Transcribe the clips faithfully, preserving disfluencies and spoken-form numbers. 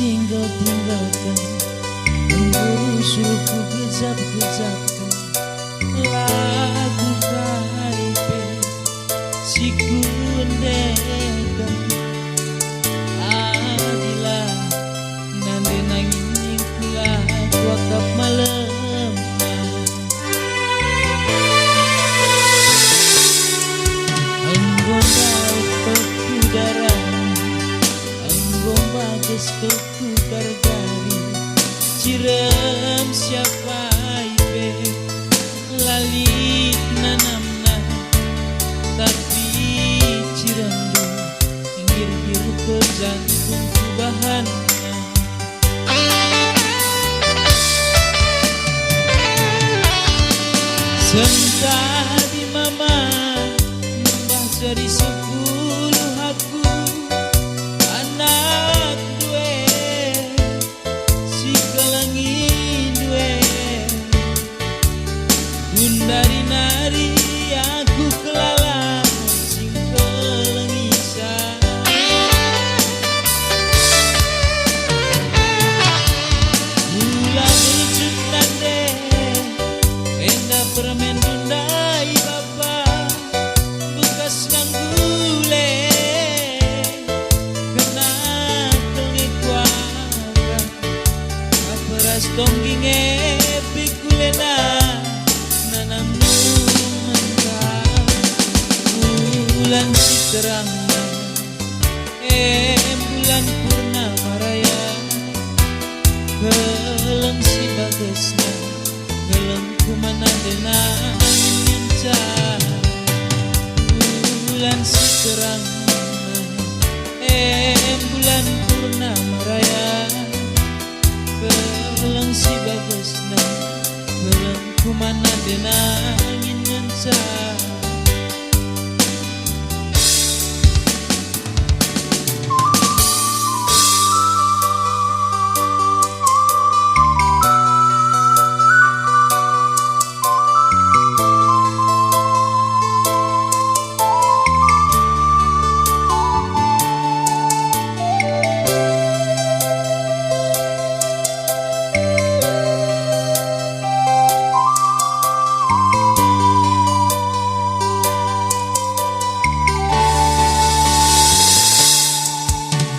Tinggal-tinggalken, enggo rusur kugejap-gejapken, la kukai pe si kuendeken. Adilah nande nangin ningku la kuakap malemna. Enggo ndauh tohku darani, enggo mbages tohku gargari, cirem siapai pe la lit nanamna, tapi ciremndu nggirgir pe jantung kubahanna. Sentadi mama nembah jadi sepuluh aku, anak due si kelengi due. Gundari nari aku kelala singkelengi sa. Kula becut nande enda permen ndai bapa bekas nganggule kena kelngi kuaka. Kaperas tonggi nge pikulena nanamnu mentah. Bulan si terangna, e bulan purnama raya, keleng si bagesna, keleng kuman nande nangin ngenca. Bulan si terangna, e bulan purnama raya, keleng si bagesna, keleng kuman nande nangin ngenca.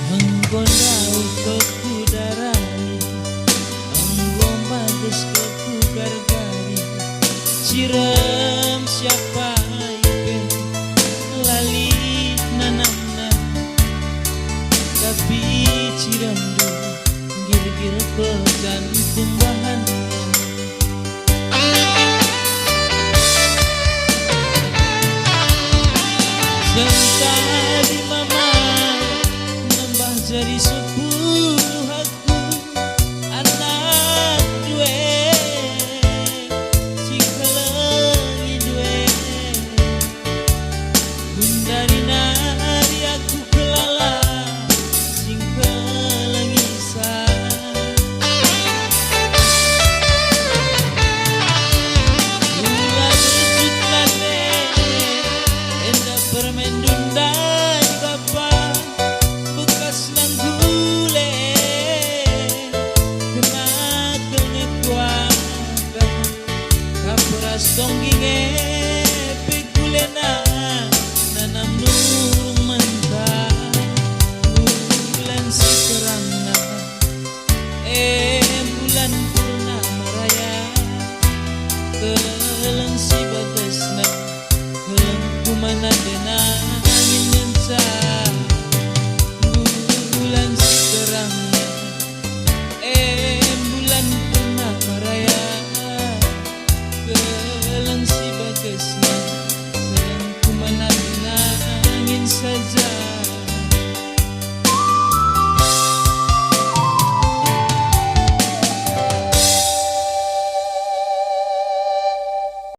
Enggo ndauh tohku darani, enggo mbages tohku gargari, cirem siapai pe la lit nanamna, tapi ciremndu nggirgir pe jantung bahanna. Sentadi